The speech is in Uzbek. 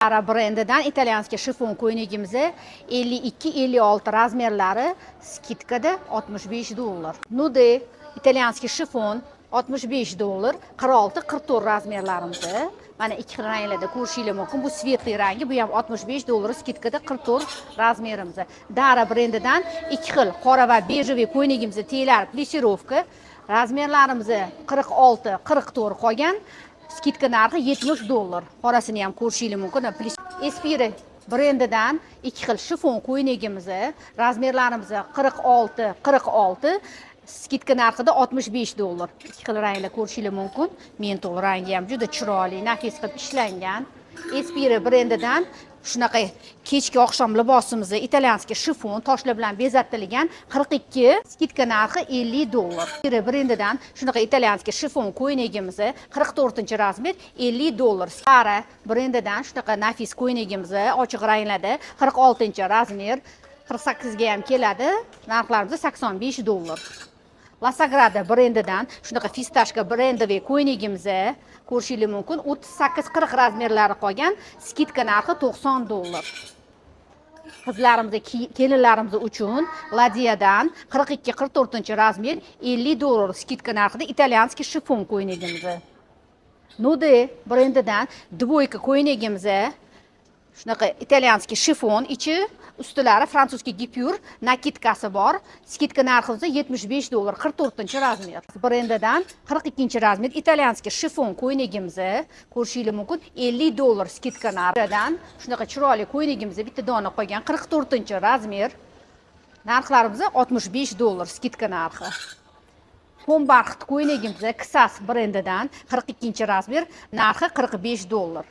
Zara brendidan итальянский shifon ko'ylagimiz 52-56 размер lari скидка da 65 dollar. Nude итальянский shifon 65 dollar, 46-44 размер larimiz. Mana, ikki xil ranglarda ko'rishinglar mumkin. Bu светлый rangi, bu ham 65 dollar скидка da, 44 размер imiz. Dara brendidan ikki xil qora va бежевый ko'ylagimiz, teglari плиссировка. Размер larimiz 46, 44 qolgan. Скидка narxi 70 dollar. Qorasini ham ko'rishinglar mumkin. Espira brendidan ikki xil shifon ko'ylagimiz, размер larimiz 46, 46, скидка narxida 65 dollar. Ikki xil ranglar ko'rishinglar mumkin. Mentol rangi ham juda chiroyli, nafis qilib ishlangan. Espira brendidan shunaqa kechki oqshom libosimiz, итальянский shifon, toshlar bilan bezatilgan, 42, скидка narxi 50 dollar. Espira brendidan shunaqa итальянский shifon ko'ylagimiz, 44 размер, 50 dollar. Zara brendidan shunaqa nafis ko'ylagimiz, ochiq ranglarda, 46 размер, 48 ga ham keladi. Narxlarimiz 85 dollar. La Sagrada brendidan shunaqa фисташка брендовый ko'ylagimiz, ko'rishinglar mumkin. 38-40 размер lari qolgan. Скидка narxi 90 dollar. Qizlarimiz, kelinlarimiz uchun Ladiyadan 42-44 размер, 50 dollar скидка narxida итальянский shifon ko'ylagimiz. Nude brendidan двойка ko'ylagimiz, shunaqa итальянский shifon ichi, ustilari французский гипюр, накидка si bor. Скидка narxi 75 dollar, 44 размер. Brendidan 42 размер итальянский shifon ko'ylagimiz, ko'rishinglar mumkin, 50 dollar скидка narxidan. Shunaqa chiroyli ko'ylagimiz, bitta dona qolgan, 44 размер. Narxlarimiz 65 dollar скидка narxi. Pombarxt ko'ylagimiz, Ksas brendidan 42 размер, narxi 45 dollar.